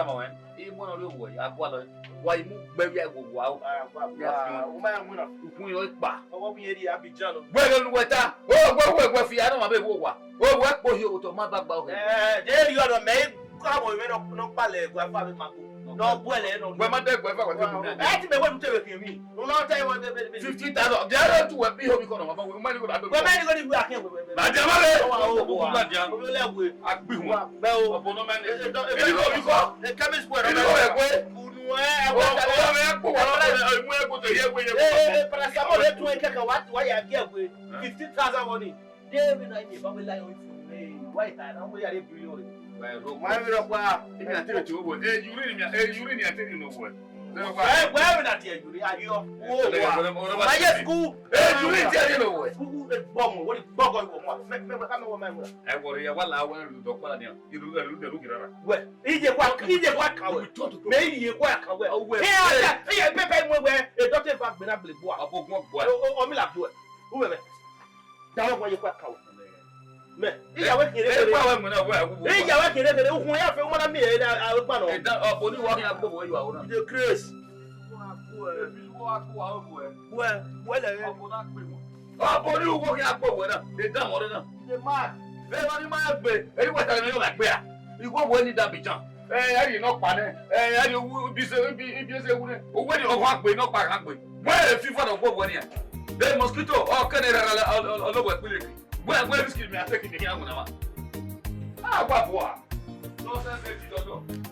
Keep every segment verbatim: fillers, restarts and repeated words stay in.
tama wẹ, imọ nọ rre owẹ, a gualọ, wa i mu gbe vbe ẹghẹ owa o. Ah, wa, wa, u ma rẹn winna. Ukhun yọ ikpa. Ọwọ vbe irẹn rrie Abidjan o. Wẹ vbe nu wẹ ta, o, wẹ, wẹ, wẹ fi ara ma vbe vbe owa. O, wẹ kpo hi otọ ma ba gba ohe. Eh, de yọ nọ mẹ, ka vbe mwẹ nọ, nọ kpalẹ ẹguae eva vbe ma ko. Nọ buẹlẹ nọ. Wẹ ma dẹ ẹguae eva, wẹ te bu mẹ. Ẹ ti mẹ wẹ nu te vbe khian emwi. U ma ta wẹ vbe, vbe, vbe. Fifty thousand. Dia rẹ tu wẹ bi ho mi kọ nọ, ma wẹ, ma ni ko da do. Wẹ ma ni ko ni wẹ akhian wẹ, wẹ, wẹ. Ma dia ma le. Wa, wa, wa, wa. Ma dia. O le wẹ. A gbi wọn. Bẹ o. Ọbọ nọ ma nẹ. E, e, e, e, e, ni ko mi kọ. E, chemist boy, e, ni ko wẹ kwe. Unu ẹ, ẹ, o, wẹ ta o, wẹ kpo wa, e, e, mu ẹ kpo te ye kwe ye. E, e, e, paracetamol le tun e kẹkẹ wa, wa ya gi ẹ kwe. Fifty thousand money. De vbe na ye ba wẹ la yo ifu ne, wa ta na wẹ ya re billion re. Wẹ ro. Ma vbe rọ kpa. Imi a te vbe te owo. E yuri ni, e yuri ni a te ni no wẹ. Wẹ, wẹ vbe na tie yuri, a yọ. Wo wa. Ma ye school. E yuri tie ni no wẹ. School e gbọ mu, wo ni gbọgọ iwo mu. Me, me, me, ka me wo ma mu. Ẹ wọrọ ya wa la wẹ lu dọ kpala ni. Iru, iru, iru, iru, iru. Wẹ, ije kwa, ije kwa ka wẹ. Me ije kwa ka wẹ. Ẹ, ẹ, ẹ, pepe mu wẹ, e dọte va gbe na gbe bua. Ọbọ gun bua. O, o, o mi la bua. U wẹ. Dawẹ wa ye kwa ka wẹ. Mẹ, iyawe kere kere. Iyawe kere kere, ukhun ya fe, u ma na miẹn a, a, gba nọ. Ẹdan, ọbọ ni wa khian gbe vbe ẹ yo aro na. The grace. Wẹ, wẹ lẹ. Ọbọ ni uwu khian gbe vbe ẹ na, ẹdan ọmọ rẹ na. The man. Ẹ ma ni ma gbe, ẹ ni wẹ ta ni yọ gha gbe a. Igho vbe ni da Abidjan. Ẹ, ẹ rhie nọkpa nẹ, ẹ, ẹ rhie owu, ibi ese, ibi, ibi ese wu nẹ. Owu ni ọghan gbe, nọkpa ghan gbe. Wẹ ẹ fi fọdọ gbe vbe nian. The mosquito, ọ kẹ ne rara ọlọghọ ẹkpileke. Wẹ, wẹ risk me, I take it, I want to. Ah, what for? No sense, Jesus.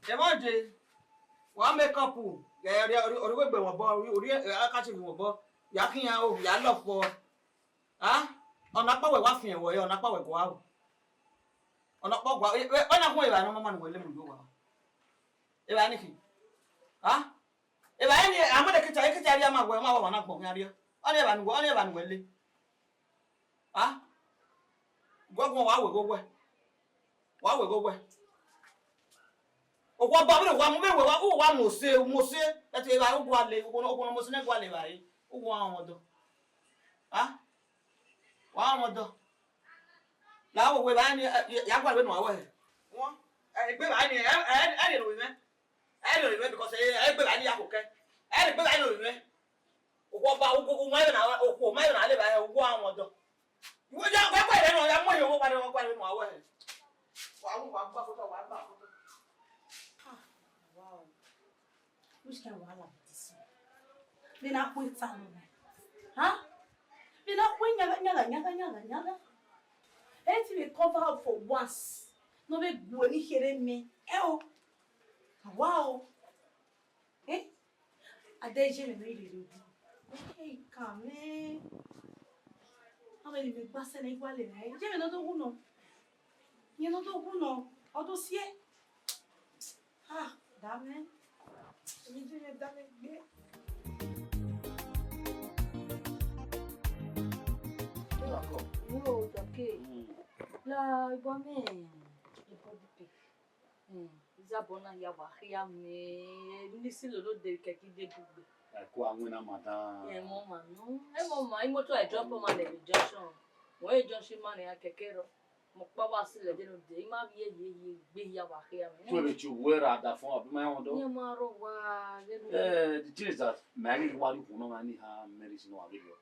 Ẹmwẹ ọde, wa make up, ẹ, ọrri-, ọrri-, ọrri wegbe mwẹ obọ, ọrri-, ọrri-, ẹ, aka tie mwẹ obọ, ya khian o, ya lọkpọ. A? Ọna ọkpa wẹ wa fian wẹ, ọna ọkpa wẹ gua o. Ọna ọkpa gua, ẹ, ẹ, ọna khuan evba ne ọ ma ma ne uwẹ le mu yo wa. Evba ni khin. A? Evba ni, a ma de keta, eketa rhie ma wẹ, ma wa wa na gbọn khian rhie. Ọni evba ne uwẹ, ọni evba ne uwẹ le. A? Guọguọ wa wẹ ghe owẹ. Wa wẹ ghe owẹ. Okhuo ọba vbene wa mu vbe wẹ wa, u wa mu ose, u mu ose. Ẹto evba u gua le, okhuo nọ, okhuo nọ mu ose ne gua le evba re. U wa rọnmwẹ ọdọ. A? Wa rọnmwẹ ọdọ. La wẹ wẹ evba ni, ẹ, ya gua vbene uwa wẹ hẹ. Wọn, ẹ, egbe evba ni, ẹ, ẹ, ẹ rhie ne ovbi mwẹ. Ẹ rhie ne ovbi mwẹ because ẹ, ẹ egbe evba ni ya khokẹ. Ẹ rhie egbe evba ni ne ovbi mwẹ. Okhuo ọba, okhuo, okhuo ma vbe na, okhuo ma vbe na le evba hẹ, u wa rọnmwẹ ọdọ. Iwẹ ya, wa gua vbene uwa, ya mu ehe, wa gua vbene uwa wẹ hẹ. Wa wu, wa gba foto, wa gba foto. Ah, wow. Which kind of wahala be this one? Vbene a khu eta nọ na? Huh? Vbene a khu nyagha, nyagha, nyagha, nyagha, nyagha. Anything we cover up for once. No be gbe ni khere me. Eh oh. Wow. Eh? A de je ne me rere ogun. Hey, come. A vbe ne me gba sẹ ne I gua le na. Je me no do wu nọ. Yẹn ne ọ do wu nọ, ọ do sie. Ah, dame. Emwi je mwẹ dame gbe. Wo, Dọke. Mm. La, ibọ mwẹ, ibọ dike. Mm, izabọ na hia wa khia mwẹ, ne I si lolo de kẹkẹ I de bugbe. Ẹko a winna, madam. Ẹmwẹ ọma nọ, ẹmwẹ ọma, imoto a drop ọma lẹ vbe junction. Wẹ junction ma ne iran kẹkẹ rrọọ. Mẹ ọkpa wa sẹ lẹ de nọ de, I ma vbiẹ hiehie egbe hia wa khia mwẹ. Tuẹ vbe tie uwu ẹre a da fọn, abi ma rẹn ọdọ. Iran ma rrọọ wa ghẹ ne. Eh, the thing is that, mẹ a ghi wa rhie ukhu nọ mwa ni ha marriage nọ a vbe rriọ.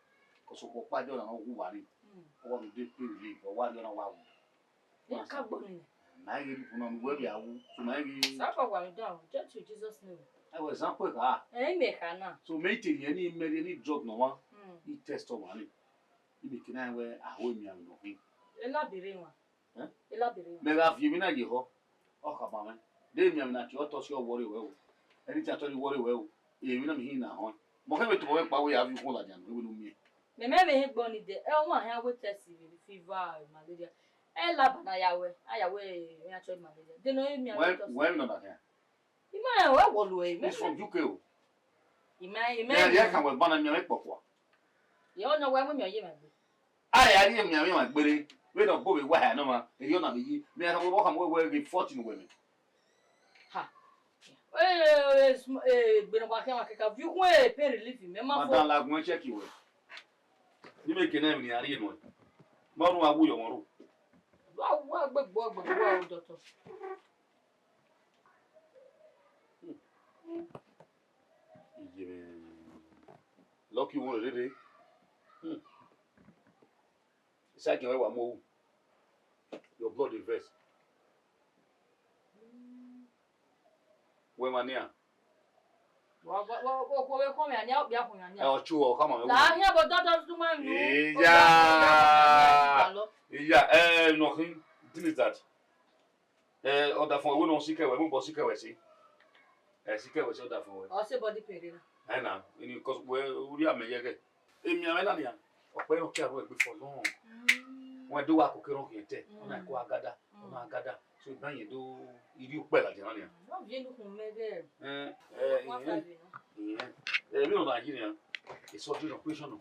'Cause okhuo ọkpa jọ na ọ wu uwa ni. Mm. Ọ wa rhie ude pay relief, ọ wa rhie ọna wa wu. Ẹ ka gbọ ni. Ma i ghe rhie ukhu nọ ne uwẹ vbe a wu, so ma i ghe. Sa kọ wa rhie udan, just to Jesus name. Ẹ wẹ zan kue kha. Ẹ i mẹ kha na. So mẹ i te rhie ni, mẹ rhie ni drug nọ mwa. Mm. I test ọmwa ni. I miẹn eke na wẹ a ho emianmwẹ nọ khin. E la bere mwa. Eh? E la bere mwa. Mẹ gha viọ emwi na ye họ, ọ khama mwẹ. De emianmwẹ na tie ọtọ si ọ wọrre wẹ o. Ẹre te a tọ ni wọrre wẹ o. Emwi na miẹn hin na họn. Mẹ ọ khẹ vbe tobọ mwẹ kpa wẹ ya viọ ukhuo ladian nọ, wẹ ne u miẹn. Mẹ mẹ vbe hin gbọ ni dẹ, ẹ, ọmwa hia wẹ test vbe fever, malaria. Ẹ la ba na ya wẹ, a ya wẹ, ẹ, a tọ malaria. De nọ emianmwẹ test. Wẹ, wẹ emwi nọ na khian? I ma rẹn wẹ wọlọ ẹ, mẹ. It's from U K o. I ma, I ma. Mẹ ya kan wẹ ban na miẹn mwẹ kpọkua. Ye ọ nọ wẹ mu miẹn ye ma gbe. A ya rhie miẹn mwẹ ma gbere, vbene ọ gbe ovbe wa hẹ nọ ma, erriọ na vbe ye. Mẹ ya kan wẹ, ọ kan wẹ wẹ ghe forty ne uwẹ mẹ. Ha. Eh, eh, eh, sm-, eh, gbe ne wa khian ma kẹka, viọ ukhuo, eh, pain relief, mẹ ma fo. Madam, la gun check wẹ. Ni mẹ ke na emwi ne a rhie nuẹn. Ma ru a wu yọ wọn ro. Wa, wa gbe gbọ, gbe gbọ, doctor. Iye mwẹ. Lucky one rere. Hmm. Isagiẹn wẹ wa mu ohu. Your blood dey vex. Wẹ ma nian. Wa, wa, wa, wa, okhuo vbe khuọnmwi a nian, okpia khuọnmwi a nian. Ẹ, ọ chu ọ, ọ khama mwẹ. La hian bo dọdọ du ma nu. Iya. Iya, ẹ, nọ khin, thing is that. Eh, ọdafẹn wẹ ne ọ sikẹ wẹ, mu bọ sikẹ wẹ si. Eh, sikẹ wẹ si ọdafẹn wẹ. Ọ sẹ body pain na. Eh, na, ini, 'cause wẹ, u rhie amẹ yẹghẹ. Emianmwẹ na nian, ọ kpẹ rẹn ọ ke aro ẹgbe for long. Mm. Wẹ do wa koko erhọn khian ẹtẹ, ọ na Mm. ko agada, ọ na Mm. agada. So, iban yẹn do, I rhie ukpẹ ladian na nian. Mm, ọ viẹ nukhun mẹ ghẹ. Eh, eh, One eh, five, you know. Eh, eh, vbene ọ na yi nian, it's surgery operation nọ.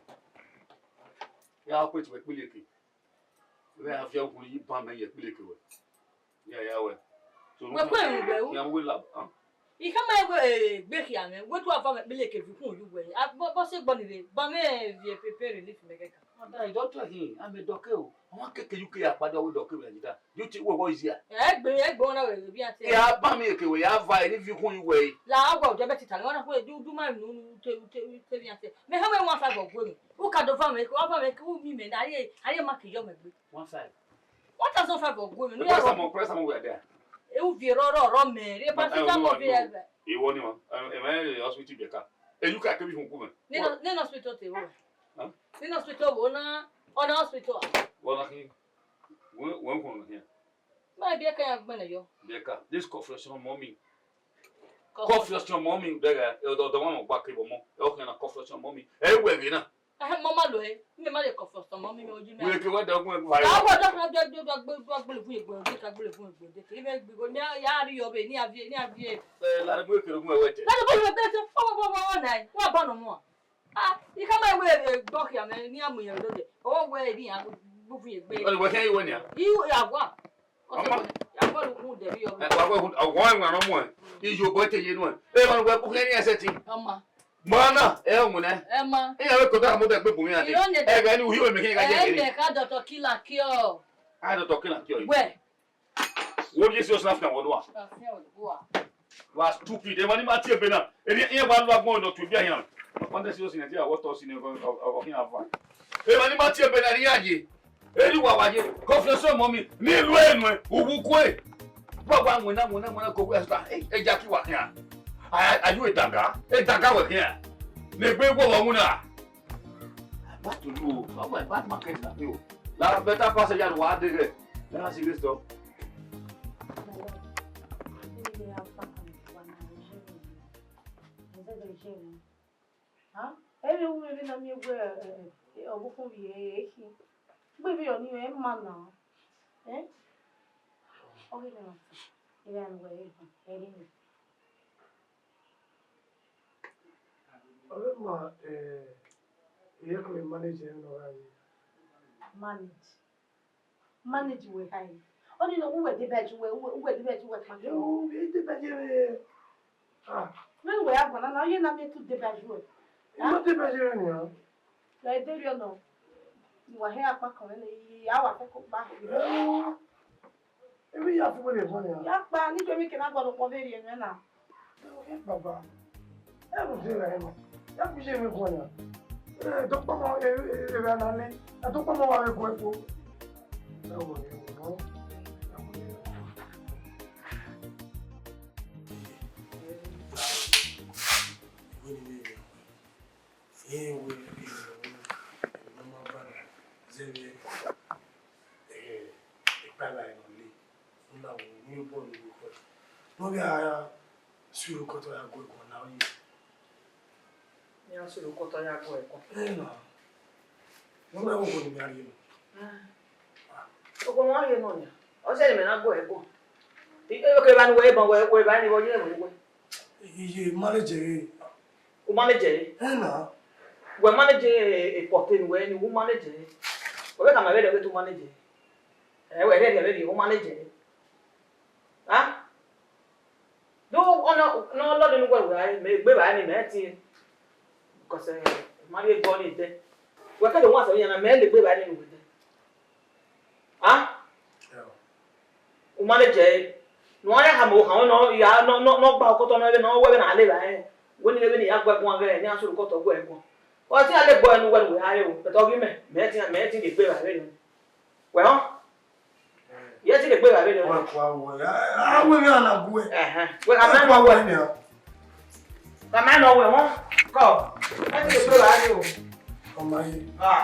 Ya operate wẹ kpele eke. Vbe a viẹ ukhunmwu yi ban mẹ ye kpele eke wẹ. Ya, ya wẹ. So, Wẹ kpe emwi wẹ u. Ya wẹ lab, ah. I khama wẹ, eh, gbe khian mwẹ, wẹ tu ava mwẹ kpele eke viọ ukhunmwu yi wẹ. A, bọ, bọ sẹ gbọ ni rre, ban mwẹ viẹ pain, pain relief mẹ kẹka. Ọda, doctor hin, a mẹ Dọke o. Ọmwa keke U K ya kpa do wẹ Dọke wẹ Nigeria. You think wẹ wọ easy a? Ẹ gbe, ẹ gbe ọna wẹ bi a te. Ya ban mi eke wẹ, ya va eni viọ ukhunmwu yi wẹ. La, a gua odẹ mẹ tita, ọna khuẹ, du, du ma nu, nu, te, te, te bi a te. Mẹ khama one five ọgue mwẹ. U ka do va mwẹ, wa va mwẹ, u mi mẹ, na, ariẹ, ariẹ ma ke yọ mwẹ gbe. One five. One thousand five ọgue mwẹ. Press am, press am wẹ there. E u viẹ rọ, rọ, rọ mẹ, re paracetamol viẹ. Iwọ ni ma, em, em, eh, hospital Bieka. E U K ke bi hun ku mẹ. Nene hospital te wo. Huh? Nene hospital wo na, ọna hospital. Wọ na khin, wẹ, wẹ hun na khin. Ma Bieka ya gbẹnnẹ yọ. Bieka, this confession, mommy. Kọfiọsiọn mọmi, dẹgha, ọdọ, ọdọ mwa mwa gba kevbe ọmọ, ẹ, ọ khian na kọfiọsiọn mọmi. Ẹ i wẹ vbe na. Ẹhẹn, mọ ma lo ẹre, mẹ ma le kọfiọsiọn mọmi, ọ yi mẹ. Wẹ ke wẹ da gun ẹgu. Ya wẹ da da da da da gbele vun egbe de, ka gbele vun egbe de. Ke mẹ gbe go, ne ya ri ọbe, ne ya vie, ne ya vie. Ẹ, la mu ekere gun ẹwẹ tẹ. Na de bo lo de, bo bo bo na, wa ba nọ mọ. Ah, I khama wẹ, eh, gbọ khian mẹ, ne iran mu iran do dẹ. Ọ wẹ ne iran gbu vun egbe. Ọ wẹ khian i wẹ nian? I ya wa. Ọmọ. Ya wa lu kun dẹ vbe yọ. Ẹ, wa wẹ, ọ wẹ ẹmwẹ nọ muẹn. Iyobọ te ye nuẹn. Ẹ, wa wẹ bu khian ni ẹsẹ ti. Ọmọ. Ma na, ẹ, ọ wẹ nẹ. Ẹ ma. Ẹ, ya wẹ kota mo dẹ gbe bu mi ade. Ẹ, ga ni uhi wẹ mẹ khian ga ye. Ẹ, mẹ ka dọtọ kila kiọ. A dọtọ kila kiọ. Wẹ. Wo Jesus na fian wọ lua. Wa stupid. Emwa ni ma tie ebe na. Eni iran wa lu agbọn nọ tu ebia hian. Ọkpọnẹ si osi Nigeria, wọ tọ si ne ọ, ọ, ọ, ọ khian va. Emwa ni ma tie ebe na, ne iran ye. Eni wa wa ye. Kọfiọsiọn mọmi. Ne I lu enu, uwu kue. Wa wa winna, winna, winna, ko wẹ sa. Ẹ, ẹ ja ki wa khian. A, a yu edanga. Edanga wẹ khian. Ne egbe wọ wọ winna. Back to you. Baba, bad market na you. La better pass ya wa de. Na serious talk. Ẹ vbe wu vbe na miẹn wẹ, ẹ, ẹ, ọvbokhan vbe ẹ, ẹ khin. Gbe vbe ọni ẹ ma na. Ẹ? Ọ ghi na ta. Ẹ gha nu wẹ ẹ, ẹ rinmwian. Ọ vbe ma, eh, iyẹkẹ manage ẹre ne ọ gha ye. Manage? Manage wẹ kha ye. Ọni nọ, uwẹ deba ju wẹ, uwẹ, uwẹ deba ju wẹ kpa. Yo, e deba je wẹ. Ah. Vbene uwẹ ya guan na, ọ ye na miẹn te u deba ju wẹ. I ma deba je wẹ nian. Ya e derriọ nọ. Wa hẹ akpa kan ne a wa fẹko kpa. Yo. Emwi ya fu wẹ vbe ẹguan nian. Ya kpa, ne I do emwi ke na gualọ ukpọn vberriọ nuẹn na. Baba, ẹ vbe odẹ ra ẹmwẹ, ya gu ye vbe ẹguan nian. Ẹ, dọkpọmọ, ẹ, ẹ, ẹ, vbe a na nẹ, ẹ, dọkpọmọ wa vbe guẹ kpo. Ẹ wo, ẹ wo, ẹ wo, ẹ wo. Ẹ wo, ẹ wo. Ẹ wẹ, eh, ne ọ ma ba na zẹvbe, eh, ikpagha nọ le, u na wo ne bọọlu vbe kọt. Ne ọ ghi a suru kọt ya gu ẹguan na, ọ ye. Iran suru kọt ya gu ẹguan. Eh, na. Ne ọ ma wo ne a rhie nọ. Ah. Ọguọmọ rhie nọ nia. Ọ sẹ ne mẹ na gu ẹguan. I, eh, okay, evba ne uwẹ ban, wẹ, wẹ evba ne vbe ọ ye ẹmwẹ uwẹ. Iye manage ẹre. U manage ẹre? Ẹ na. Wẹ manage e, e pot ne uwẹ ni, u manage ẹre. Wẹ vbe khama vberriọ wẹ te u manage ẹre. Ẹ, wẹ rhẹrhiẹ vberriọ, u manage ẹre. Ah? Do ọnọ ne ọ lọni ne uwẹ wẹ a, mẹ egbe evbare ni mẹ tie. Because, eh, ma rhie egbe ọnii dẹ. Wẹ ke do wan sẹ iran na, mẹ le egbe evbare ni uwẹ dẹ. Ah? Yeah. U manage ẹre. Ne ọ ya khama okhan nọ, ya, nọ, nọ, nọ gba okotọ nọ, vbene ọ wẹ vbene a le evbare. Wẹ ni vbene ya gu ẹguan ghẹ, ne a suru kọt gu ẹguan. Ọ te ya le egbe ọnii ne uwẹ ne uwẹ a re o, but ọ ghi mẹ, mẹ te, mẹ te le egbe evbare ni. Wẹ họn? Yẹ te le egbe evbare ni. Wẹ kua wẹ, a, a wẹ vbe a na gu ẹ. Ẹhẹn. Wẹ khama nọ wẹ. Khama nọ wẹ họn. Kọ. Ẹ te le egbe evbare ni o. Ọma ye. Ah.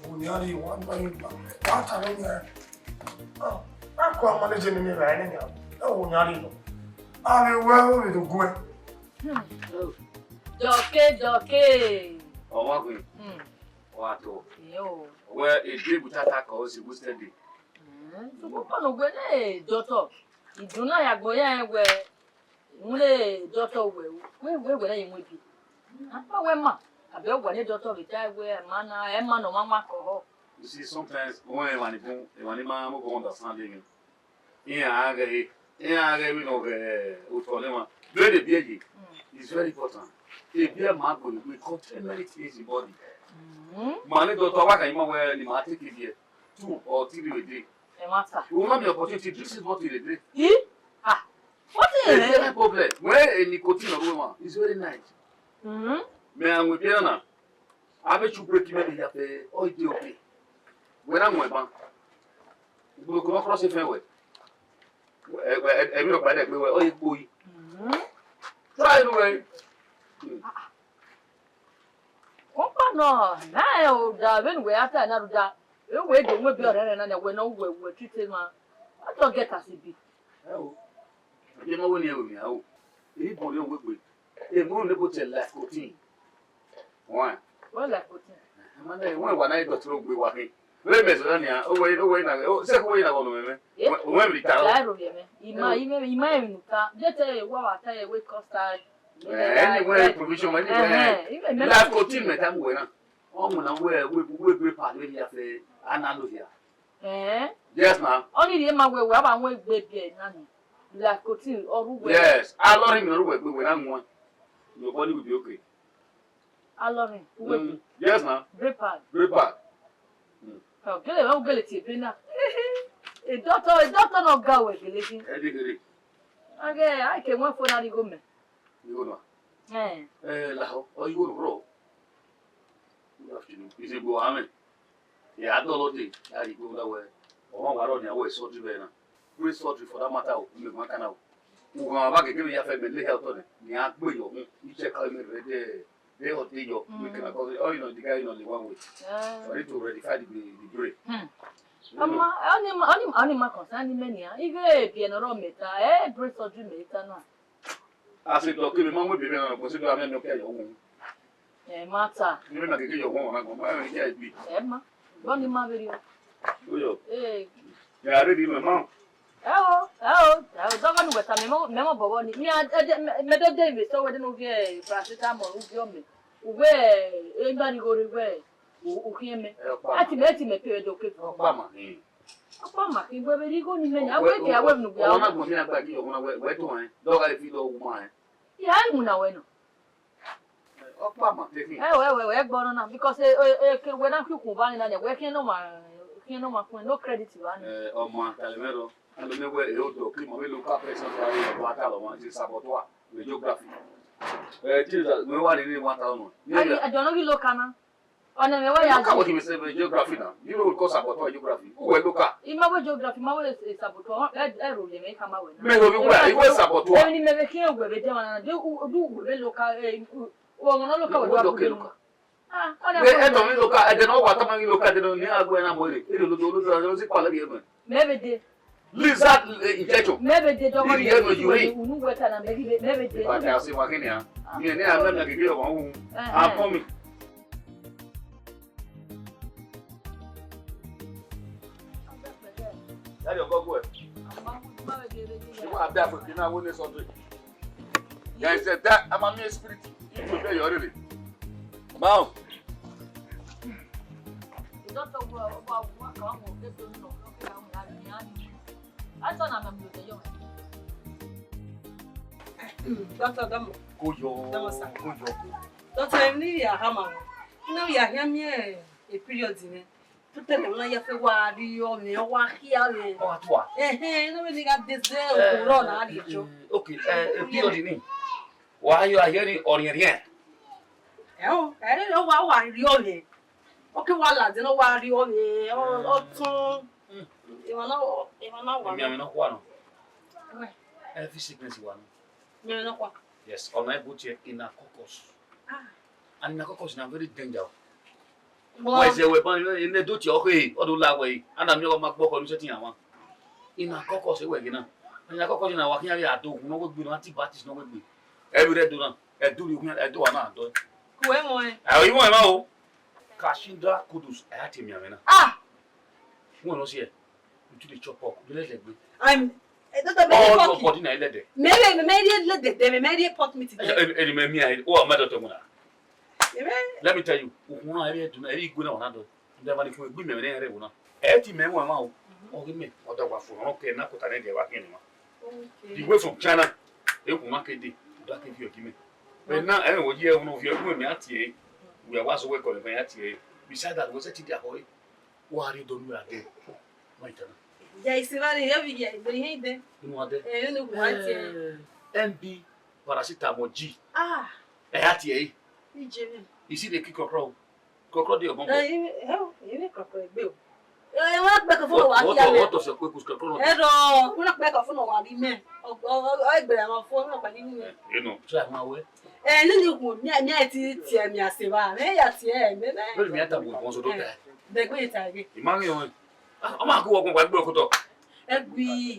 Wo ni a rhie wa gba yi gba. Wa ta vbe nia. Ah, a kua manage nene evbare ni nia. Ẹ wo ni a rhie nọ. A vbe wẹ o vbe do gu ẹ. Dọke, dọke. Ọmọ ọkùnrin. Hmm. Wa to. Iyo. Wẹ ede bu tata kọ o si bu steady. Hmm. Sokpan ọkpa nọ wẹ ne dọtọ. Idun na ya gbọn ya wẹ. Wẹ dọtọ wẹ, wẹ, wẹ, wẹ na ye mu ebi. Apa wẹ ma, abẹ wẹ ne dọtọ vbe ta wẹ, ẹ ma na, ẹ ma nọ mwa mwa kọ họ. You see, sometimes when emwa ni bun, emwa ni ma mo go understand me. Iran a ghẹ, iran a ghẹ vbene ọ ghẹ otọ ne emwa. Vbene biẹ ye, it's very important. Ebiẹ ma go, we contain many things in body. Mm. Ma ne dọtọ wa ka ima wẹ ni ma take ebiẹ two or three a day. Ẹ ma ta. You will not be opportunity, drink six bottle a day. Yi? Ah. What is it? Problem. When a nicotine or one is very nice. Mm-hmm. Me and with Piana, I bet you break him every year. Oh, it's okay. When I'm with Ban, we go across the fairway. Every of my leg, we were all equal. Mm-hmm. Try anyway. Ọkpa nọ, na ẹ o da, vbene wẹ ya ta na rhunmwuda, e wẹ do mu ebi ọrẹrẹ na, wẹ nọ wẹ, wẹ treat ma. I don't get as e be. Ẹ o. Ẹ ma wẹ ne ẹ wẹ mẹ o. Ẹ i bun ne wẹ gbe. Ẹ mu ne bo te Life Cotin. Why? What Life Cotin? Ẹ ma ne wẹ wa na i doctor ogbe wa khin. Wẹ mẹ zọ na nia, o wẹ, o wẹ na, o se ko wẹ na gọ no mẹ. Eh? Wẹ mi ta o. Lai ro ye mẹ. Ima, ima, ima emi nu ta. Je te wa wa ta ye we cost. Eh, anywhere provision, anywhere. Eh, eh, Life Cotin mẹ ta mu wẹ na. Ọ mu na wẹ, wẹ, wẹ, wẹ pa ne ya fe, a na lo hia. Eh? Yes, ma. Ọni rhie ma wẹ, wẹ, a ba wọn egbe biẹ na ni. Life Cotin, ọ ru wẹ. Yes, a lọ rhie mi na ru wẹ gbe wẹ na wọn. Your body will be okay. A lọ rhie, uwe Mm, yes, ma. Break pad. Break pad. Ọ gele, ọ gele tie ebe na. E doctor, e doctor nọ ga wẹ gele khin. Ẹ deghere. Aghe, a ke wọn fo na righo mẹ. Igho na. Eh. Eh, lahọ, ọ igho na rọ. Good afternoon. Is it go amen? Ya dọlọ de, ya ri go la wẹ. Ọmọ wa rọ ni awẹ surgery vbe na. Great surgery for that matter o, mi ma kana o. Ugan wa gege ya fe me le health on. Ni a gbe yo hun, i check how me ready. They all dey yo, we can go. Oh, you know, the guy, you know, the one way. Ah. For it to rectify the, the brain. Hmm. Ọma, ọni ma, ọni ma, ọni ma concern mẹ nia. Ighe biẹ ne ọ rọ mẹ ta, eh, brain surgery mẹ ta na. As a doctor, mi ma mu ebe na, but see, do I mean, okay, you won't. Eh, matter. Mi ma gege yo won na go, ma me ke bi. Eh, ma. Bọ ni ma veri o. Oyo. Eh. Ya ready, my mom. Ẹ o, ẹ o, ẹ o, dọgọ nu wẹ ta mẹ mọ, mẹ mọ bọbọ ni. Mi a, ẹ, mẹ, mẹ de de vbe sọ wẹ de ne u viẹ paracetamol, u viọ mẹ. U wẹ, e ma ni gho re wẹ, u, u khian mẹ. Ẹ, ọ kpa ma. A ti mẹ, a ti mẹ pe wẹ de oke. Ọ kpa ma, eh. Ọ kpa ma, khin wẹ vbe righo ni mẹ ni, a wẹ ke, a wẹ vbe nu wẹ. Ọ na gbọn mi na gba gi ọmọ na wẹ, wẹ to ẹ. Dọgọ e fi dọ wu ma ẹ. Ya ẹ mu na wẹ nọ. Ọ kpa ma, take it. Ẹ wẹ, ẹ wẹ, ẹ gbọ nọ na, because e, e, e, ke wẹ na fi ukun ba ni na, wẹ khian nọ ma, khian nọ ma kun, no credit ba ni. Eh, ọmọ, tale mẹ rọ. Alo ne wẹ, e o dọ, ki ma vbe local person, wa ye, wa ta lọ, wa ye saboteur, with geography. Eh, Jesus, me wa ni ni wa ta lọ. Adi, adi ọnọ ghi local na. Ọna mwẹ wa ya. Look at what you say with geography now. You know we call saboteur geography. Who were local? I ma wẹ geography, ma wẹ, eh, saboteur. Ẹ, ẹ ro ye mẹ ka ma wẹ na. Me ro bi wẹ, you were saboteur. Ẹ ni mẹ vbe khian wẹ vbe de wa na. Do, do wẹ vbe local, eh, u, u, ọmọ na local wẹ wa local. Ah, ọna. Ẹ tọ mi local, ẹ de na wa ta ma mi local, de na ni a gbe na mo re. Ẹ lo lo lo lo si pa le bi e mẹ. Mẹ vbe de. Lizard, eh, injection. Mẹ vbe de dọgọ. Iri ye no yuri. Unu wẹ ta na mẹ vbe, mẹ vbe de. Ba ta si wa kini a. Mi ni a mẹ mẹ gege wa wu. Eh, I'm coming. Daddy, ọkọ gu ẹ. Ìwọ abẹ́ àpò ìpínlẹ̀ àwọn oníṣọ́ tó yìí. There is a that, I'm a mere spirit. You prepare your already. Mom. Doctor, dọmọ. Koyo, dọmọ, sir. Koyo. Doctor, eni ya hama. Ina ya hia mi e period nẹ. Tutẹ ne na ya fe wa ri ọmọ, wa khia mẹ. Ọ wa tua. Ehe, na me ni ga deze okhuo na ri cho. Okay, eh, e period ni. Wa yo a ye ni ọriẹnriẹn. Ẹ o, ẹ rẹ wa wa ri ọmọ. Oke wa lade ne ọ wa ri ọmọ, ọ, ọ tọn. Mm. Emwa na, emwa na wa. Emi, emi na khuan nọ. Wẹ? Every sickness wa nọ. Emi na khuan. Yes, ọna ebo tie ina cocos. Ah. And ina cocos na very danger. Wẹ zẹ wẹ ban ene do tie ọkhe, ọ do la wẹ, ana mi ọ ma gbọ kọ ni se tin ama. Ina cocos wẹ gina. Ina cocos na wa khian ya do, no we gbe, no antibiotics no we gbe. Every red do na. Ẹdu rhie okhian, ẹdu wa na dọ. Ku ẹmwẹ. Ẹ, ọ i mwẹ ma o. Kashinda kudus, ẹ a tie mianmwẹ na. Ah! Wọ́n lọ sí ẹ. You too dey chop pork. You let them go. I'm, eh, doctor, me all pork. Your body na ẹlẹ́dẹ̀. Me, me, me, me, ẹlẹ́dẹ̀, me, me, pork meat. Ẹ, ẹ, ẹ, me, me, I, oh, my doctor, muna. Me, me. Let me tell you, okun na, ẹrẹ ẹdun na, ẹrẹ igwe na, wọn na dọ. Ndẹ ma ni fun egbe mẹ, mẹ, rẹ, wona. Ẹ ti mẹ wọn ma o. Ọ ghi mẹ, ọ da wa fun, ọ kẹ na kota nẹ, wa kẹ ni ma. Okay. The way from China, e kun ma kede, da ke fi ogi mẹ. But now, eh, wo ye, uno fi ogi mẹ a tie, we are was welcome, mẹ a tie. Beside that, we say ti dia ko, wa ri do nu ade. Ma itana. Ya isi ba ni, ya bi ya, be hin de. Inu ade. Eh, inu ku a tie. Eh, M B paracetamol G. Ah. Eh, a tie. Ije mi. Isi de ki kokro. Kọkọ de ọgbọn. Ẹ, ẹ, ẹ, ẹ, kọkọ egbe o. Ẹ, ẹ, wọn kpẹ kọ fún wa kí a mẹ. Wọ́n tọ̀ sọ pé kò sí kọkọ náà. Ẹ rọ, wọn kpẹ kọ fún wa rí mẹ. Ọ, ọ, ọ, ẹgbẹ̀rẹ̀ àwọn fún wọn pẹ̀lú yín. Ẹ, ẹ nọ, ṣé àwọn awẹ? Ẹ, nínú ikùn, mi, mi ẹ ti tiẹ̀ mi àṣẹ wa. Mi ẹ yà tiẹ̀, mi, mi. Lórí mi ẹ ta bò ìbọn sọdọ tẹ. Dẹgbẹ́ ìta ẹgbẹ́. Ìmọ̀ mi ò. Ọmọ àkúwọ̀ ọkùnrin pàdé gbọ́dọ̀ kó tọ̀. Ẹ gbì.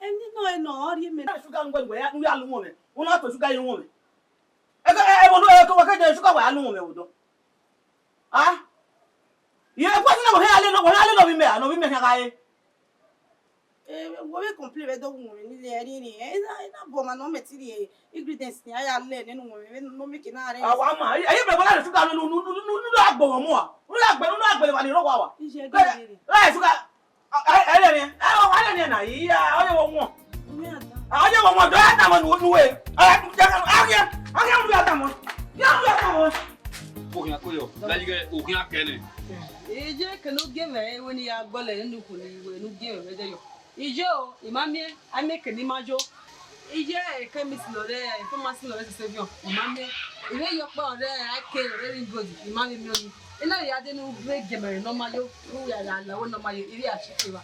Ẹni nọ, ẹnọ ọ rhie mẹ. Sugar ngbe wẹ ya, ya lu mwẹ. Una to sugar ye mwẹ. Eke, e, e, wo, e, ke, wa ke de sugar wa lu mwẹ odọ. Ah? Ye, kwa si na, wo he ale no, wo he ale no bi mẹ, no bi mẹ hia gha re. Eh, wo vbe complain vbe do wu mwẹ ni le ẹrinrin. Eh, ina, ina bọ ma nọ mẹ ti rhie ingredients ni a ya lẹ nene uwẹ vbe no make na rẹ. Awa ma, ẹ, ẹ, ẹ, bẹbẹ la sugar nu nu nu nu nu la gbọ mọ a. Nu la gbẹ, nu la gbẹ va ni ro wa wa. Ije gẹgẹrẹ. La sugar. Ẹ, ẹ, ẹ, ẹ, ẹ, ọ, wa lẹ ni na, iya, ọ ye wo wọn. Ọ ye wo wọn, do ya ta wọn nu, nu we. Ẹ, ya, a ye, a ye nu ya ta wọn. Ya nu ya ta wọn. Okhian ko yo, la yi ke okhian kẹ nẹ. Ije ke no ge mẹ, wẹ ni ya gbọlẹ nukun ni wẹ nu ge mẹ vbe ẹdẹ yo. Ije o, I ma miẹn, a miẹn ke ne I ma yo. Ije, chemist ne ọ rre pharmacy ne ọ rre Sesevion, I ma miẹn. I vbe ye ọkpa ọre a ke ọre ring road, I ma vbe miẹn ọni. Ena ya de ne u vbe gie mẹ ne ọ ma yo, u ya ya la wẹ ne ọ ma yo, I vbe ya si ke evba.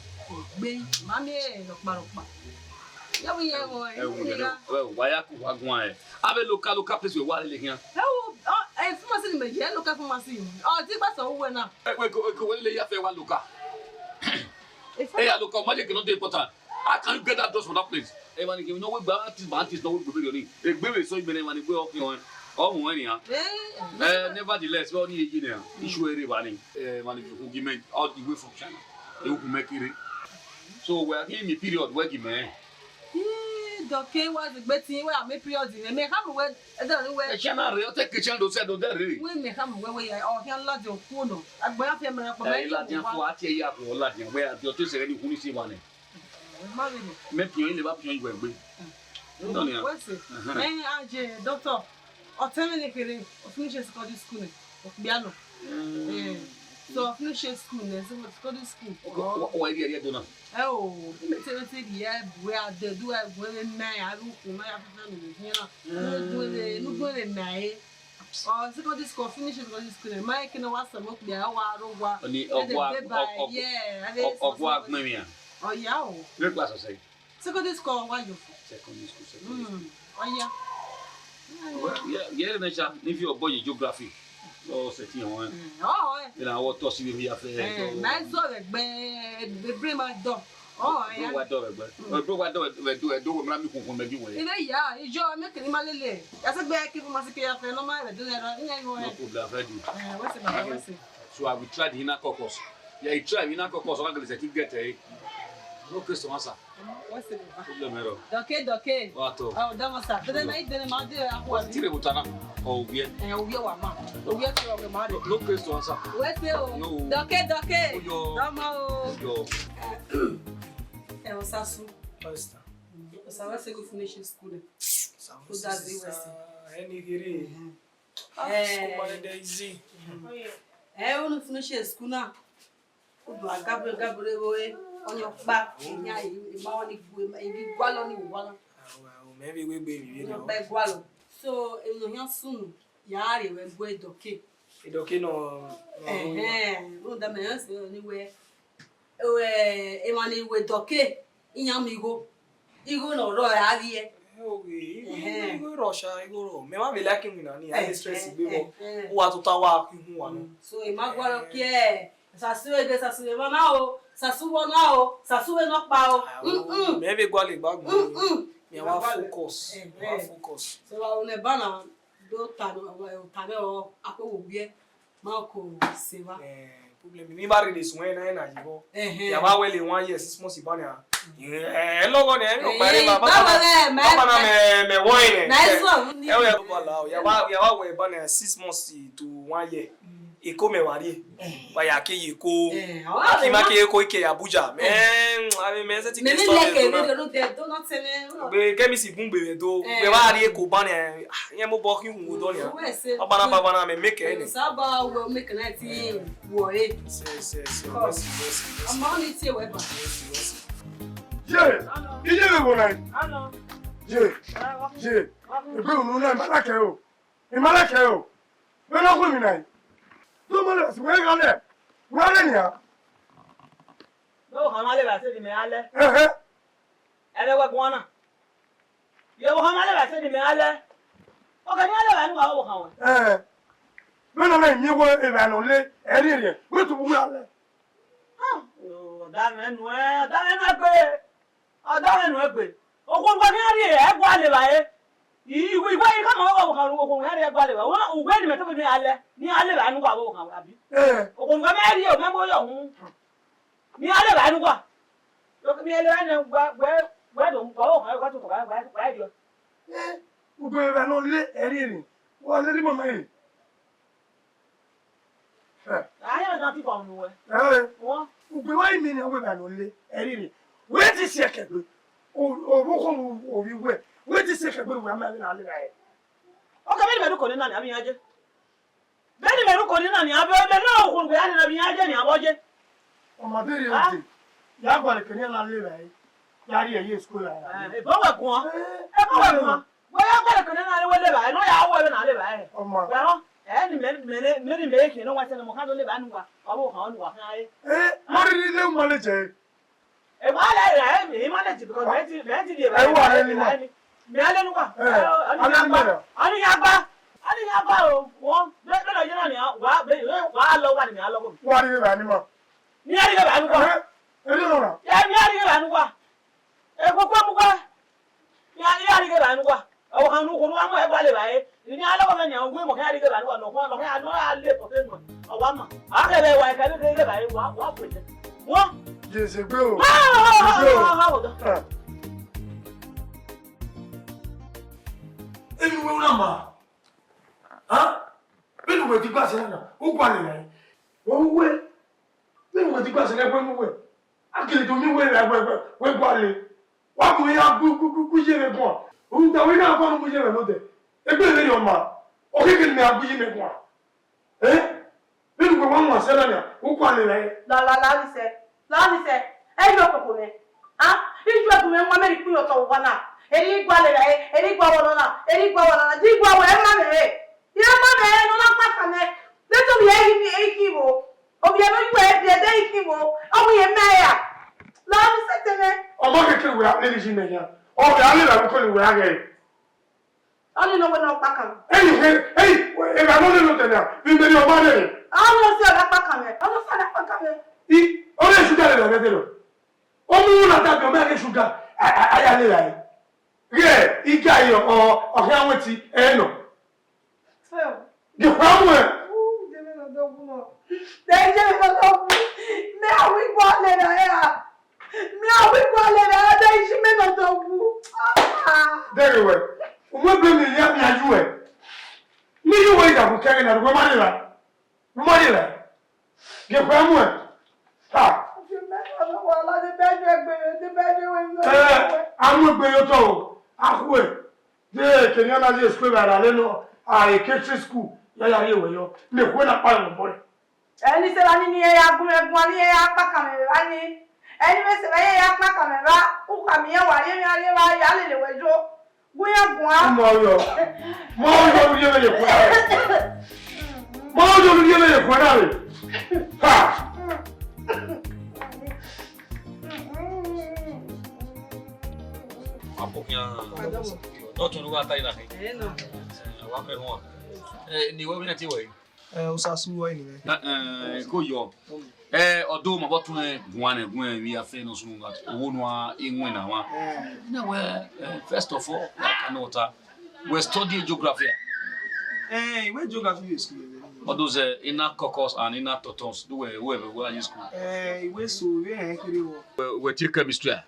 Gbe, I ma miẹn rhọkpa rhọkpa. Ye vbe ye ẹmwẹ, ẹ, u nigha. Wa ya ku wa guan ẹ. Avbe local, local place wẹ wa lele khian. Ẹ wo, ọ, ẹ, pharmacy ne mẹ ye, local pharmacy. Ọ, ti gba sẹ uwẹ na. Ẹ, wẹ ko, ko wẹ lele ya fẹ wa local. Ẹ ya local, magic no dey important. How can you get that drugs from that place? Emwa ni kevbe ne ọ wegbe artist ma artist ne ọ wegbe vberriọ ni. Egbe vbe sẹ imẹ ne emwa ni gbe ọkhian ọnrẹn. Ọ họn ẹn nian. Eh, nevertheless, vbe ọ ni ye yi nian. Issue ẹre evba ni. Eh, emwa ni vbe khu gi mẹ all the way from China. E khu mẹ kere. So, wẹ a ghi miẹn period, wẹ gi mẹ. Ih, dọke wa zegbe tin, wẹ a miẹn period nẹ. Mẹ khama wẹ, ẹdẹ ni wẹ. Ẹ China rre, ọ te ke China do sẹ do dẹ rre. Wẹ mẹ khama wẹ, wẹ ya, ọ khian ladian kuo nọ. Agbọn ya fian mẹ rẹ kpọ, mẹ. Ẹ, ladian kuo, a tie ya kuo ladian. Wẹ a di ọtẹn sẹ ni khu ni si wa nẹ. Mẹ piọn ile vba piọn iwẹ egbe. Nọ nia. Wẹ sẹ. Ẹhẹn. Ẹ, a je doctor. Ọtẹn mwẹ ne kherhe, ọ finish secondary school nẹ, okpia nọ. Eh, so ọ finish school nẹ, secondary school. Wa, wa, wa rhie, rhie do na. Ẹ o, imẹ te, imẹ te rhie bu a dẹ du a gu ẹre na, a ru kun na ya fẹfẹ ne ovbi khian na. Ne u gu ẹre, ne u gu ẹre na ẹre. Ọ, secondary school, finish secondary school nẹ, ma ke ne wa sẹ mẹ okpia, wa ro wa. Ọni, ọgua, ọgua gbẹn mwian. Ọ ya o. Vbe class ọ sẹ? Secondary school wa yo. Secondary school, secondary school. Mm, ọ ya. Well, yeah, yeah, ne cha, ne fi ọbọ ye geography. Ọ sẹtin họn. Mm, ọ, ẹ. Ena wọ tọ si vbe ya fẹ. Eh, na zọ vbe ẹgbẹ, bre ma dọ. Ọ, ya. Bro wa dọ vbe ẹgbẹ. Mm. Bro wa dọ vbe, vbe do, do, wẹ mra mi khunkun mẹ ghi wẹ. Ene ya, ijọ, mẹ kere ma lele. Ya sẹ gbe ke ma si ke ya fẹ, nọ ma vbe do ya, ina yo. No problem, I do. Eh, wẹ sẹ baba, wẹ sẹ. So I will try the inner caucus. Yeah, you try the inner caucus, ọ na gele sẹtin get ẹ. No case to answer. What's the name? Problem ero. Dọke, dọke. Wa tọ. Oh, that was that. Then I, then I, I, What's the thing about Tana? Oh, yeah. Eh, oh, yeah, wa ma. Oh, yeah, so we ma. No case to answer. What's the, oh? No. Dọke, dọke. Oh, yo. Dama, oh. Yo. Eh, Osasu. Pastor. Osasu, what's the good finish in school? Osasu, that's the sister, West. Any hiri. Mm-hmm. Ah, Eh. School man, they easy. Mm-hmm. Eh, unu finish school na. Udu agabure, gabure vbe ọre, ọyọkpa, iya, ima ni gu, ima, i ghi gualọ ni gualọ. Awa, o, mẹ vbe wegbe vbe vbe nọ. Ọyọkpa i gualọ. So, emwi ne ọ hian sunu, ya rrie vbe ẹguẹ Dọke. Dọke nọ, nọ, Ẹhẹn, rhunmwuda mẹ rẹn sẹ ni wẹ, eh, emwa ni wẹ Dọke, iran miẹn igho. Igho ne ọ rrọọ a ghi ẹe. Oghe, igho, Ẹhẹn. Igho rọshọ, igho rọ. Mẹ ma vbe like iwinna ni, a vbe stress Ẹhẹn, igbe vbọ. Ẹhẹn. Uwa tota wa khin uhunmwu wa nọ. Mm. So, ima gualọ kie, Osasu egbe, Osasu emwa na o, Osasu vbọ na o, Osasu vbe nọkpa o. Ah, Mm, mm. Mẹ vbe gualọ egbe agbọn. Mm, mm. Mẹ wa focus, mẹ wa Ẹhẹn. Focus. So, wa unu eba na, do ta nọ, ota nẹ ọ, akpọ wo wiẹ. Ma ko se wa. Eh, problem. Mi ba rhie suẹn na, na yi vbọ. Ẹhẹn. Ya ba wẹ le one year, six months iban nia. Eh, lọghọ nẹ, mi ọkpa rre Eh, ba, ba ba na, wẹ, mẹ, ba ba na mẹ, mẹ wọ ẹ nẹ. Nice one. Ẹ wẹ ba la, ya ba, ya ba wẹ ba na six months to one year. Mm. Eko mẹ wa rrie. Eh. Wa ya ke ye Eko. Eh, ọ Aki ma ke Eko ike Abuja. Eh. Mẹ, a mẹ se ti Mẹ ke mi store like there, ẹ, do na. Video no dey, do not tell me. Gbe kẹmisi gun gbe do. Eh. Gbe wa rrie Eko ba nẹ. Ah, yẹn mo bọ khin hu do nia. Wẹ se. Ba ba na, ba ba na, mẹ make ẹ nẹ. Sa ba wẹ make na ti wọ e. Se, se, se. Come. Mercy, mercy, mercy. Ọmọ ni tie wẹ ba. Mercy, mercy. Ye, iye vbe wo na? Ye, ye. Egbe unu na, ima like o. Ima like o. Vbene ọ gu emwi na yi. Do ma lẹ, wẹ gha lẹ. Wẹ lẹ nia. Do khan ma lẹ vbe a sẹ ne imẹ gha lẹ. Ẹhẹn. Ẹmwẹ wẹ guan na. Ye vbe okhan ma lẹ vbe a sẹ ne imẹ gha lẹ. Ọ kẹ ne iran lẹ vbe a unu gha vbe okhan wẹ. Ẹhẹn. Vbene ọ na miẹn wẹ evba ne ọ le, ẹ rhie rhie, wẹ tobọ uwa lẹ. Ah, ọdafẹn nuẹn, ọdafẹn nuẹn gbe. Ọdafẹn nuẹn gbe. Okhuo ne uwa khian rhie, ẹ gualọ evbare. I, i, i, i khama wẹ okhuo ne uwa khian rhie, ẹ gualọ evbare. Uwa, uwẹ ne imẹ tobọ imẹ gha lẹ, ne iran lẹ evbare ne uwa vbe okhan wẹ, abi? Eh. Okhuo ne uwa mẹ rhie, ọ mẹ vbe oyọ uhunmwu. Ne iran lẹ evbare ne uwa. Okemi ele ne wa, wa, wa do, wa o, wa to, wa, wa, wa do. Eh, ugbe vbe nọ le ẹre ni. Wa le ri mama re. Eh. Aye na ti fọ nu we. Eh. Wo. Ugbe wa imi ni we ba no le ẹre ni. We ti si ẹkẹgbe. O, o, wo ko wo, wo wi we. We ti si ẹkẹgbe wa ma na le ra e. Okemi, vbene u kọ nena ni, a vbe iran ye. Vbene imẹ rhie ukọ nena nian, vbe, vbe ne ukhunmwu ya nena vbe iran ye nian vbe ọ ye. Ọ ma deghẹ ọ dee, ya gualọ kene iran na le evbare, ya rrie ye school ra. Eh, ebo wẹ guan. Eh, ebo wẹ guan. Wẹ ya gualọ kene iran na le evbare, ne ọ ya ru ẹvbo na le evbare. Ọ ma. Wẹ họn, ẹ ni mẹ, mẹ, mẹ ni mẹ khian ne ọ wa sẹ ne mọ khan do le evbare ne uwa, ọ vbe khan ne uwa khian re. Eh, ma rhirhi le manage ẹre. Ẹ wa lẹ rẹ, ẹ, I manage because mẹ ti, mẹ ti di evbare. Ẹ wa rẹ ni ma. Mẹ a lẹ ne uwa. Eh, a lẹ ne uwa. Ani ya gba, ani ya gba o. Wọn, bẹ, bẹ na ye na ni, wa, bẹ, wa lọ wa ni, mẹ a lọ ko. Wa rhirhi evbare ni ma. Mẹ a rhirhi evbare ni uwa. Eh, ẹ rhirhi ọna. Ẹ, mẹ a rhirhi evbare ni uwa. Ẹ, koko mu uwa. Mẹ a, mẹ a rhirhi evbare ni uwa. Ọ khan ne uwa mu ẹgualọ evbare. Ini a lọghọ mwẹ nian, uwu imọ khian rhirhi evbare ne uwa, nọkhuan, nọkhuan, nọ ra le pọte nuẹn. Ọ wa ma. A khẹ vbe wa, ẹka vbe rhirhi evbare, wa, wa bu ẹdẹ. Wọn. Jese gbe o. Ah, ah, ah, ah, ah, ah, ah. Emi wẹ una ma. Ha? Vbene uwẹ ti gba sẹ na, u gualọ evbare. Wẹ uwẹ. Vbene uwẹ ti gba sẹ na, ẹgbẹ ne uwẹ. A gele do miẹn uwẹ evbare, wẹ, wẹ, wẹ gualọ. Wa gu ya gu, gu, gu, gu ye mwẹ guan. Rhunmwuda wẹ na gualọ mu ye mwẹ nodẹ. Egbe vberriọ ma. Ọ khẹke ne mẹ a gu ye mwẹ guan. Eh? Vbene uwẹ wa wan sẹ na nia, u gualọ evbare. La, la, la, vbe sẹ. La vbe sẹ, ẹ yọ koko mwẹ. A, I ju ẹbu mwẹ wan, mẹ rhie ikpuyọ otọ vbe owa na. Erriọ I gualọ evbare, erriọ I gualọ na, erriọ I gualọ na. Di I gualọ, ẹ ma mwẹ re. Ẹ ma mwẹ re, ne ọ na kpa kan mwẹ. De te ovbi ẹre ghi miẹn ẹre khin vbo? Ovbi ẹre ne ọ yu ẹre biẹ, de ẹre khin vbo? Ọ wẹ irẹn ma ra. La vbe sẹ te mwẹ. Ọ ma kẹkẹ wẹ a lele yi mẹ yan. Ọ vbe a lele avbe ukọ ne wẹ a ghẹ. Ọnii nọ wẹ ne ọ kpa kan. Ẹi, ẹi, evba ne ọ lele otọ na, vbe imẹ rhie ọmwa rre. Ọnii ọ sẹ ọ na kpa kan mwẹ, ọnii ọ sẹ ọ na kpa kan mwẹ. I, ọ rre sugar lele ẹghẹ dẹrọ. Ọ mu na tama ọmọ ẹre sugar, a, a, a ya lele ẹre. Ghẹ, I ga yọ, ọ, ọ khian wẹ ti, ẹ nọ. Ghe khua mu ẹ. Uu, de mẹ nọ dọgbu nọ. De je mẹ nọ dọgbu. Mẹ a wi gua lele ẹre a. Mẹ a wi gua lele ẹre a, de isi mẹ nọ dọgbu. Ah. Dẹghe wẹ, u mu egbe miẹn ya, mia yu ẹ. Ne I yu wẹ idakun kẹghe na, wẹ ma rre evba. Wẹ ma rre evba. Ghe khua mu ẹ. Ha. Ẹ, a mu egbe ye otọ o, a khuẹ. De kene ọ na ye school evbare ra lele nọ, a, catering school, ya ya rhie wẹ yọ. Ne ekhue na kpa mwẹ obọ rẹ. Ẹi ni sẹ evba ni, ne irẹn ya gu mwẹ guan, ne irẹn ya kpa kan mwẹ evba ni. Ẹi ni vbe sẹ evba, irẹn ya kpa kan mwẹ evba, u khama irẹn, wa rhie emwi a rhie evba, ya lele wẹ yo. Gu iran guan. Ma yọ, ma yọ lu ye vbe ye khuẹ na re. Ma yọ lu ye vbe ye khuẹ na re. Ha! Apo khian. Dọtun ru gha ta ina khin. Ẹ nọ. Ẹ, wa mẹ họn. Ẹ, ni wẹ vbe na tie wẹ? Ẹ, Osasu wẹ ni mẹ. Ẹ, ẹ, ko yọ. Ẹ, ọdọ ma vbọ tun ẹ guan nẹ, guan vbe ya fẹ nọ sunu gha owọ nua iwin na wa. Ẹ. Na wẹ, ẹ, first of all, wa ka nọ ta. Wẹ study geography. Ẹ, iwẹ geography vbe school. All those, uh, inner cocos and inner totons, do we, we, we are in school. Ẹ, iwẹ so, iwẹ ẹ kere wọ. Wẹ, wẹ tie chemistry a?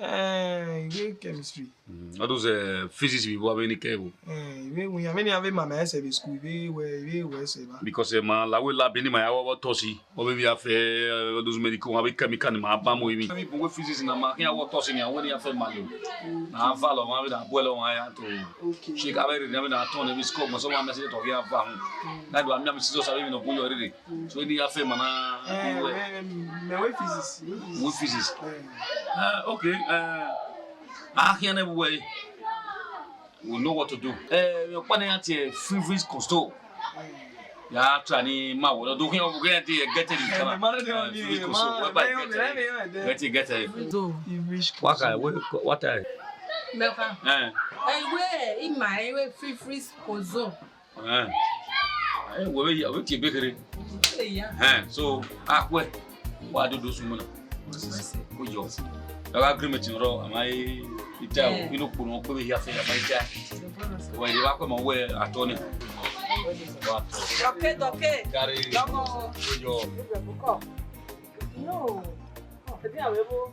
Ẹ, iwẹ chemistry. Mm, all those, uh, physics vbe vbe ni ke wo. Ẹ, iwẹ wi ya, vbene a vbe ma ma ẹsẹ vbe school, iwẹ wẹ, iwẹ wẹ ẹsẹ ba. Because, ẹ, ma la wẹ lab ni ma ya wọ tọ si, ọ vbe via fẹ, ẹ, all those medical, avbe chemical ni ma ba mu emwi. Avbe bu wẹ physics na ma khian wọ tọ si ni, a wẹ ni a fẹ ma lo. Na va lọ, ma vbe na buẹ lọ, ma ya to. Okay. Shake avbe rere, avbe na tọn ne vbe score, ma so ma message to ya va hun. Mm. Na do a mi, a mi scissors, avbe mi nọ bu yọ rere. So, eni ya fẹ ma na. Eh, wẹ, mẹ wẹ physics, wẹ physics. Wẹ physics. Eh. Eh, okay, eh, a khian nẹ vbe uwẹ, we know what to do. Eh, ọkpa ne ya tie Fevri's Conso. Eh. Ya try ni ma wo, do khian, khian ti get it in. Eh, Ghana. Ma ne de. Eh, Fevri's Conso, ma, wẹ ba ma, get it. Ma, ma, ma, ma. Get it, get it. So, Fevri's Conso. What kind? What, what time? Mẹkha. Eh. Eh, wẹ, ima, eh, wẹ Fevri's Conso. Eh. Eh, wẹ vbe ya, wẹ tie ebe kherhe. Eh, so, a khuẹ, wa do do sumu na. Ko yọ. Ẹ gha agreement nọ rọ, a ma i ta o, ino kpo nọ, kpe vbe hia fẹ, a ma i ta. Wẹ, ẹ vba khuẹ ma wẹ atọ ni. Wa tọ. Dọke, dọke. Gari. Dọgọ. Ko yọ. No. Ẹdẹ awẹ vbo.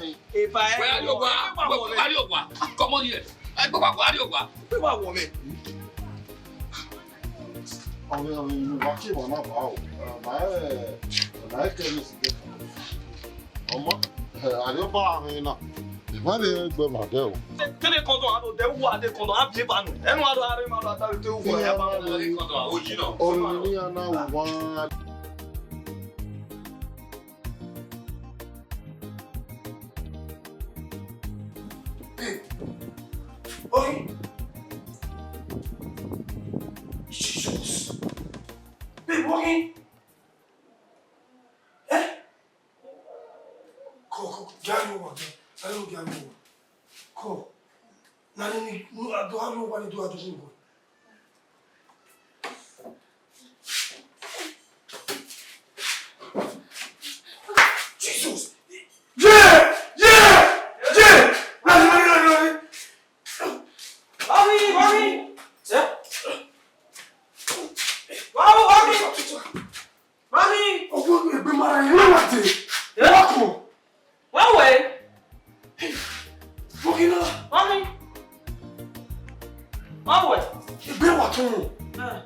khin. Eva ẹ. Wẹ a rrie owa, wẹ a rrie owa. Come on here. Ẹ gbọgba wẹ a rrie owa. Wẹ wa wọ mwẹ. Ọmọ, ọmọ, wa ke wa na ba o. Ma ẹ, ma ẹ kẹ ni si. Ọmọ, a rrie ọba mwẹ na. Ma vbe rẹn gbe ma dẹ o. Tene kọndọn a do dẹ wu a de kọndọn a biẹ ba nu. Ẹnu a do a rre ma do a da te wu ya ba. Ọmọ ni a na wu wa. Hey. Oi. Jesus. Babe, what? Eh? Come, come, get out of here. I don't get out of here. Come. Now, let me, no, I don't have no one to do, I don't know. Jesus! Yeah! Yeah! Yeah! Run, run, run, run, run. Mommy, mommy! Sir? Mommy, mommy! Mommy! Ọgọ egbe mara yẹn, wọ́n wà dé. Yeah? Wọ́n kọ̀. Wọ́n wẹ̀. Bugina. Mommy. Wọ́n wẹ̀. Egbe wà tún. Eh.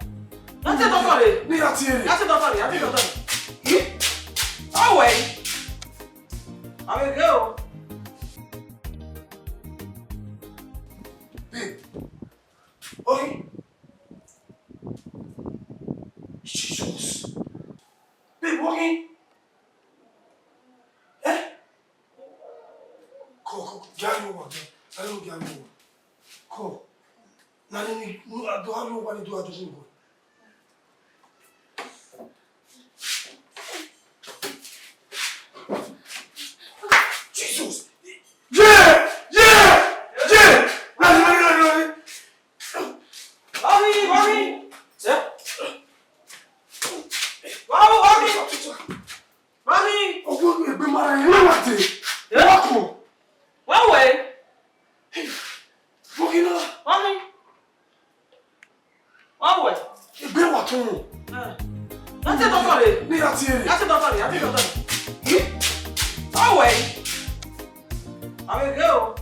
Láti dọ́tọ̀ rẹ̀. Ní láti èrè. Láti dọ́tọ̀ rẹ̀, láti dọ́tọ̀ rẹ̀. Yé. Wọ́n wẹ̀. Àwọn èdè o. Babe. Oi. Jesus. Babe, what? Eh? Come, come, get out of here. I don't get out of here. Come. Now, let me, no, I don't have no one to do, I don't know. Jesus! Yeah! Yeah! Yeah! Run, run, run, run, run. Mommy, mommy! Sir? Mommy, mommy! Mommy! Ọgọ egbe mara yẹn, wọ́n wà dé. Yeah? Wọ́n kọ̀. Wọ́n wẹ̀. Bugina. Mommy! Wọ́n wẹ̀. Egbe wà tún. Eh. Láti dọ́tọ̀ rẹ̀. Ní láti èrè. Láti dọ́tọ̀ rẹ̀, láti dọ́tọ̀ rẹ̀. Yé. Wọ́n wẹ̀. Àwọn èdè o.